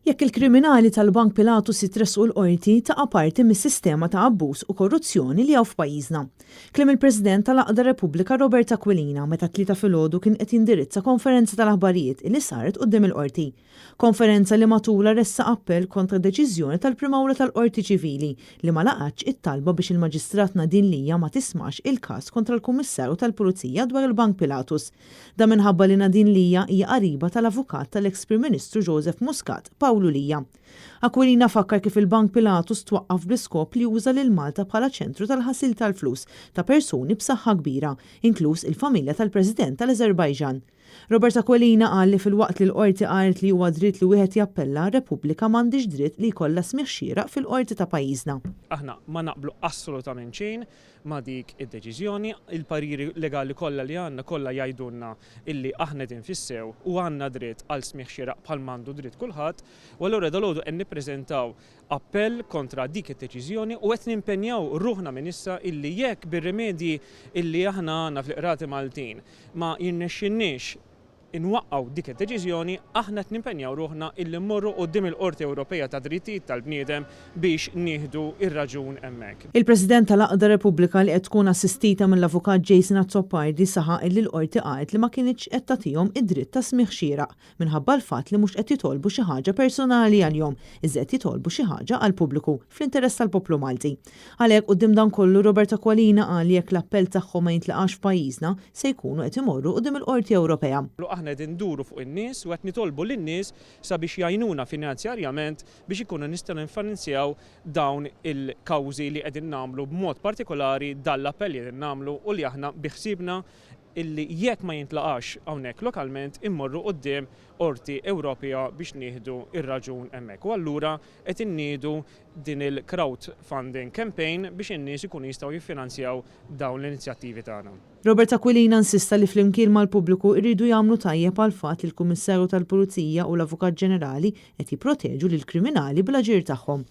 Jekk il-kriminali tal-Bank Pilatus jitressqu l-Qorti, taqa' parti mis-sistema ta' abbuż u korruzzjoni li hawn f'pajjiżna. Kliem il-President tal-Għaqda Repubblika Robert Aquilina meta t-Tlieta filgħodu kien qed jindirizza konferenza tal-aħbarijiet li saret quddiem il-Qorti. Konferenza li matulha ressaq appell kontra deċiżjoni tal-Prim'Awla tal-Qorti Ċivili li ma laqgħetx it-talba biex il-Maġistrat Nadine Lia ma tismax il-każ kontra l-Kummissarju tal-Pulizija dwar il-Bank Pilatus. Dan minħabba li Nadine Lia hija qariba tal-avukat tal-eks Prim Ministru Joseph Muscat, Pawlu Lia. Aquilina fakkar kif il-Bank Pilatus twaqqaf bl-iskop li juża lil Malta bħala ċentru tal-ħasil tal-flus ta' persuni b'saħħa kbira, inkluż il-familja tal-President tal-Azerbaijan. Robert Aquilina qal li filwaqt li l-Qorti qalet li huwa dritt li wieħed jappella, Repubblika m'għandhiex dritt li jkollha smigħ xieraq fil-Qorti ta' pajjiżna. Aħna ma naqblu assolutament xejn ma' dik id-deċiżjoni. Il-pariri legali kollha li għandna kollha jgħidulna illi aħna qegħdin fis-sew u għandna dritt għal smigħ xieraq bħalma għandu dritt kulħadd. U allura dalgħodu qed nippreżentaw appell kontra dik id-deċiżjoni u qed nimpenjaw ruħna minn issa illi jekk bir-rimedji illi aħna għandna fil-qrati Maltin ma jirnexxilniex inwaqqgħu dik id-deċiżjoni, aħna qed nimpenjaw ruħna illi mmorru quddiem il-Qorti Ewropea tad-Drittijiet tal-Bniedem biex nieħdu r-raġun hemmhekk. Il-President tal-Għaqda Repubblika li qed tkun assistita mill-Avukat Jason Azzopardi saħaq illi l-Qorti qalet li ma kinitx qed tagħtihom id-dritt ta' smigħ xieraq minħabba l-fatt li mhux qed jitolbu xi ħaġa personali għalihom iżda qed jitolbu xi ħaġa għall-pubbliku fl-interess tal-poplu Malti. Għalhekk quddiem dan kollu Robert Aquilina qal li jekk l-appell tagħhom ma jintlaqax f'pajjiżna se jkunu qed imorru quddiem il-Qorti Ewropea. Aħna qed induru fuq in-nies u qed nitolbu lin-nies sabiex jgħinuna finanzjarjament biex inkunu nistgħu niffinanzjaw dawn il-kawżi li qegħdin nagħmlu b'mod partikolari dan l-appell li qegħdin nagħmlu u li aħna bi ħsiebna illi jekk ma jintlaqax hawnhekk lokalment immorru quddiem Qorti Ewropea biex nieħdu r-raġun hemmhekk. U allura qed inniedu din il-crowd funding campaign biex in-nies ikunu jistgħu jiffinanzjaw dawn l-inizjattivi tagħna. Robert Aquilina insista li flimkien mal-pubbliku jridu jagħmlu tajjeb għall-fatt li l-Kummissarju tal-Pulizija u l-Avukat Ġenerali qed jipproteġu lill-kriminali bl-aġir tagħhom.